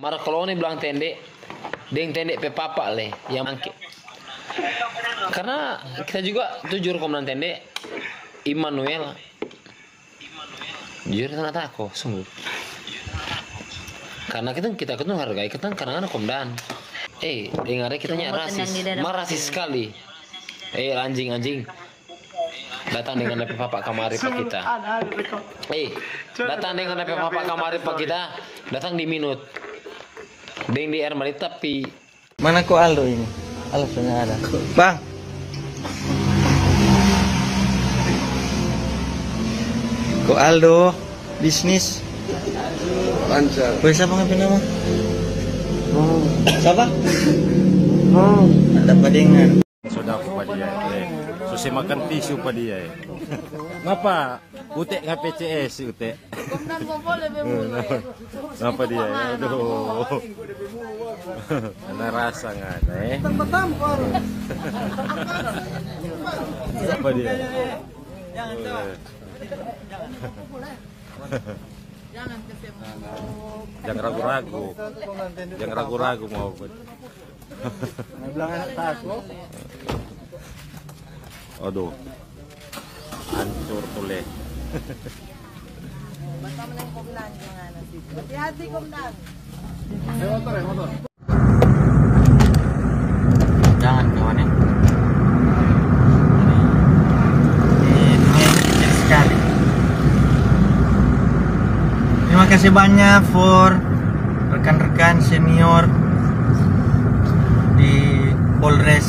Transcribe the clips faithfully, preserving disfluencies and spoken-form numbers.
Mara koloni bilang tende, deng tende pe papa le yang angke. Karena kita juga jujur, komandan tende, Immanuel, jujur kita nda tako, sungguh. Karena kita, kita, kita hargai kita karena ada komandan. Eh, dengar kita nya rasis, marasis sekali. Eh, anjing, anjing. Datang dengan depe papa kamari pa kita. Eh, datang dengan depe papa kamari pa kita. Datang di minut. Deng di air mari tapi. Mana ko Aldo ini? Aldo sudah ada. Bang. Ko Aldo, bisnis. Lancar. Weh, siapa ngapain nama? Siapa? Ada padengar. So dapa pa dia, eh. So se makan tisu pa dia, eh. Napa? Ute nga P C S, Ute. Napa dia, eh? Aduh. Ana rasa ngana, eh. Napa dia? Jangan ragu-ragu. Jangan ragu-ragu mau. Aduh. Hancur tule. Hati-hati, Komandan. Jangan, kawan, ya. Ini, ini kecil sekali. Terima kasih banyak for rekan-rekan senior di Polres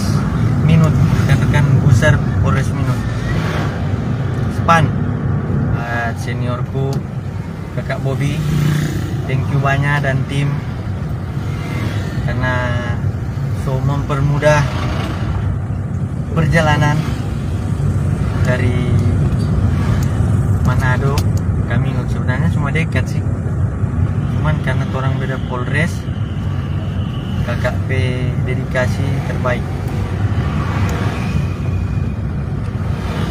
Minut, rekan-rekan besar Polres Minut. Span, buat seniorku, Kakak Bobi, thank you banyak dan tim karena so mempermudah perjalanan dari Manado. Kami sebenarnya cuma dekat sih, cuman karena torang beda polres, Kakak pe dedikasi terbaik.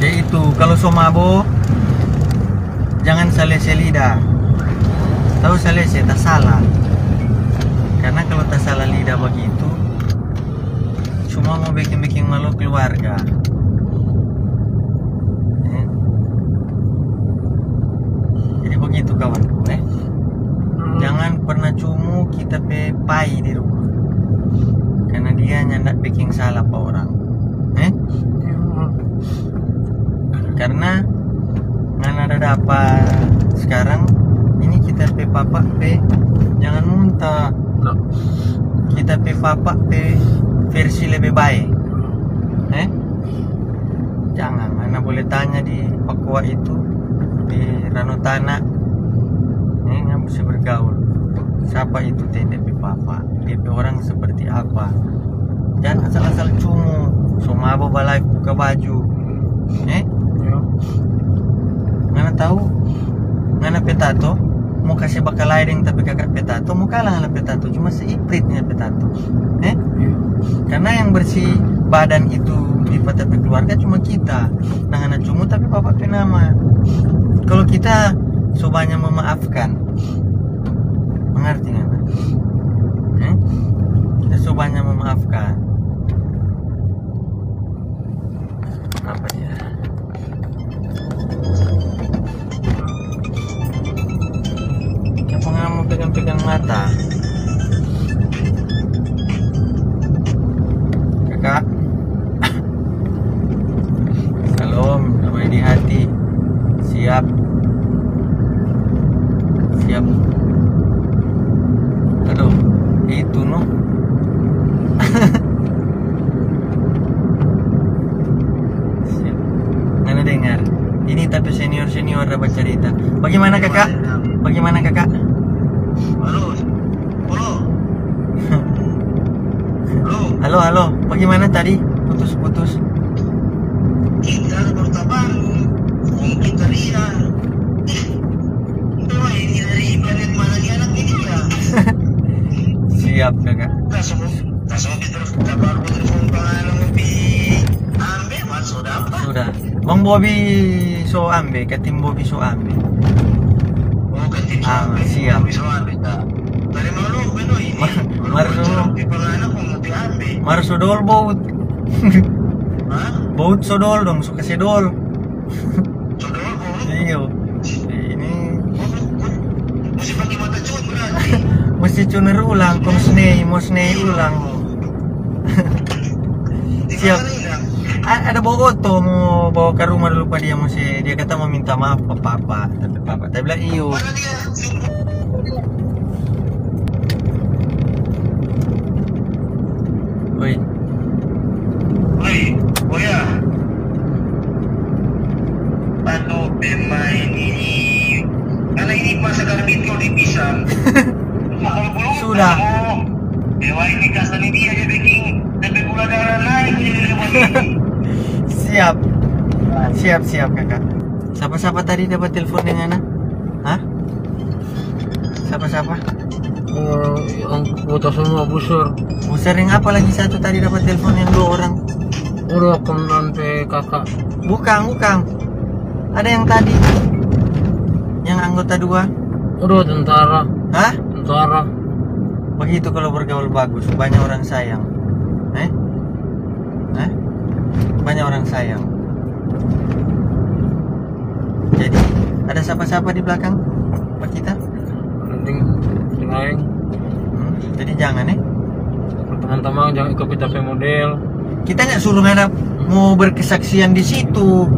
Yaitu, kalau so mabo, jangan salese lida. Tau salese, tasala. Karena kalau tasala lida bagitu, cuma mo beking-beking malo keluarga. Eh. Jadi bagitu, kawanku, eh. Jangan pernah cumu kita pe pai di rumah. Karena dia nyanda beking salah pa orang. Eh? Karena ngana ada dapa sekarang, ini kita pe papa pe, jangan munta. Kita pe papa pe versi lebe bae. Eh? Jangan, ngana boleh tanya di Pakoa itu, di Rano Tana. Eh, ngana bisa bergaul. Sapa itu tende pe papa? Dia pe orang seperti apa? Jangan asal-asal cumu. So mabo ba live buka baju. Eh? Ngana tau? Ngana pe tato mo kase bakalae deng tapi kakak pe tato, mo kalah ngana pe tato, cuma seiprit ngana pe tato. Eh? Karena yang bersih badan itu di pa ta pe keluarga cuma kita. Nah, ngana cumu tapi papa pe nama. Kalau kita so banya memaafkan. Mengerti ngana? Eh? Kita so banya memaafkan. Apa dia? Kenapa ngana mo pegang-pegang mata? Kakak. Salam, damai di hati. Siap. Siap. Aduh, itu no. Siap. Ngana dengar. Ini tapi senior-senior ada bacarita. Bagaimana, Kakak? Bagaimana, Kakak? Halo. Halo. Halo. Halo, halo. Bagaimana tadi? Putus-putus. Kita baru tabangun. Kong kita lihat. Ih, itu mah ini dari planet mana ni anak ini ya? Siap, Kakak. Langsung, langsung kita baru telepon pangalang pi ambe, mas, sudah apa? Sudah. Bang Bobi so ambe, ke tim Bobi so ambe. Oh, ke tim so ambe. Siap. Bobi so ambe, ta. Dari mana lu? Mar-, mar so, mar so dol bout. Bout so dol dong, so kase dol. Iyo. Ini musti cuner ulang, kong snei, mo snei ulang. Siap. A-, ada bawa oto, mo bawa ka rumah dulu pa dia, mo se, dia kata mo minta maaf pa papa. Tapi papa, ta bilang iyo. Oi. Oi, oh ya. Anu pemain ini, karena ini masa karbit kalau dipisang. Sudah. Dewa ini kasih dia, dia bikin, tapi gula darah naik, jadi dia buat ini. Siap. Siap, siap, Kakak. Siapa-siapa tadi dapat telepon dengan, ah? Hah? Siapa-siapa? Eh, yang kota semua, Busur. Busur yang apa lagi satu tadi dapat telepon yang dua orang? Udah, komandan pe kakak. Bukan, bukan. Ada yang tadi. Yang anggota dua. Udah, tentara. Hah? Tentara. Begitu kalau bergaul bagus, banyak orang sayang. Eh? Eh? Banyak orang sayang. Jadi, ada siapa-siapa di belakang pa kita? Penting, penting laeng. Hmm, jadi jangan, eh. Teman-teman, jangan ikut kita pe model. Kita nggak suruh ngadap mau berkesaksian di situ.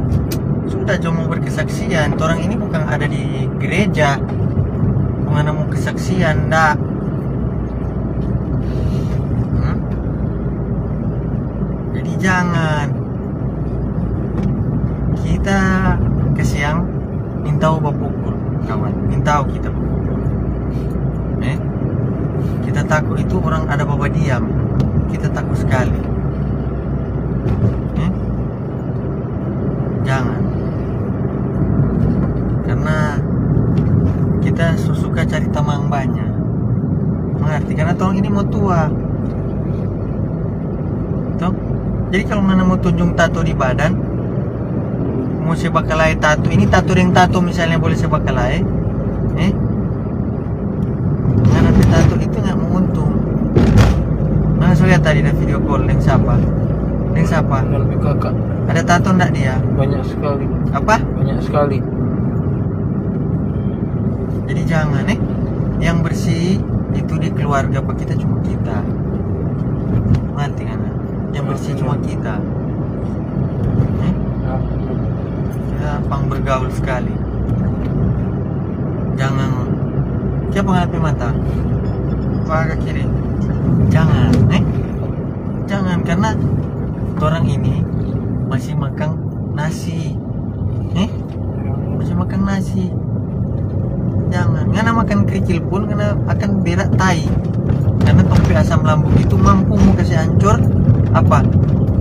Sudah, cuma mau berkesaksian. Orang ini bukan ada di gereja. Bukan mau kesaksian, ndak. Hmm? Jadi jangan. Kita kasiang nintau bapukul, kawan. Nintau kita bapukul. Eh? Kita takut itu orang ada babadiam. Kita takut sekali. Eh? Jangan. Karena kita su-, suka cari tamang banya. Mengerti? Karena tong ini mo tua. Toh? Jadi kalau ngana mo tunjung tato di badan, mo se bakalae tato, ini tato deng tato misalnya boleh se bakalae, eh? Ngana pe tato itu nggak mo untung. Ngana so lihat tadi ada video call deng sapa? Deng sapa? Dengan B K K. Ada tato ndak dia? Banyak sekali. Apa? Banyak sekali. Jadi jangan, eh. Yang bersih itu di keluarga pa kita cuma kita. Mati kan? Yang bersih cuma kita. Eh? Kita pang bergaul sekali. Jangan. Siapa ngana pe mata? Apa ke kiri? Jangan, eh? Jangan, karena orang ini masih makan nasi. Eh? Masih makan nasi. Jangan. Ngana makan kerikil pun ngana akan berak tai. Karena tong pe asam lambung itu mampu mo kase ancor apa?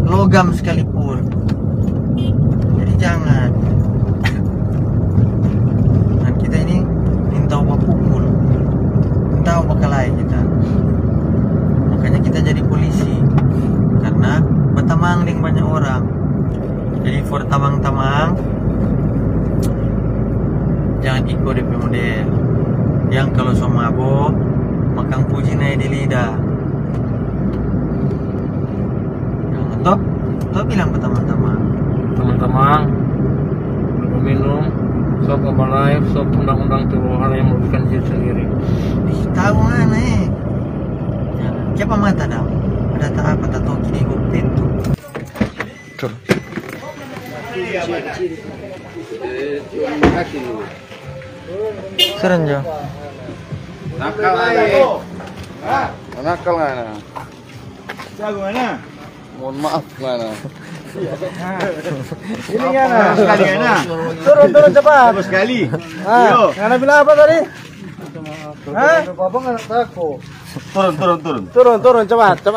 Logam sekalipun. Jadi jangan. Dan kita ini nintau bapukul. Nintau bakalae kita. Makanya kita jadi polisi. Karena batamang deng banyak orang. Jadi for tamang-tamang, jangan iko depe model. Yang kalau so mabo, makang puji nae di lidah. Nah, to, to bilang pa tamang-tamang. Tamang-tamang, minum, sok apa live, sok undang-undang tu hal yang merugikan diri sendiri. Ih, tahu mana, eh? Siapa mata dong? Ada tak apa, tak tahu kini gue pintu. Tur. Seren jo. Nakal aja. Nakal ngana. Jago ngana. Mohon maaf ngana. Ini ngana. Sekali ngana. Turun, turun cepat. Terus sekali. Ah, yo. Ngana bilang apa tadi? Hah? Apa ngana tako? Turun, turun, turun. Turun, turun cepat, cepat.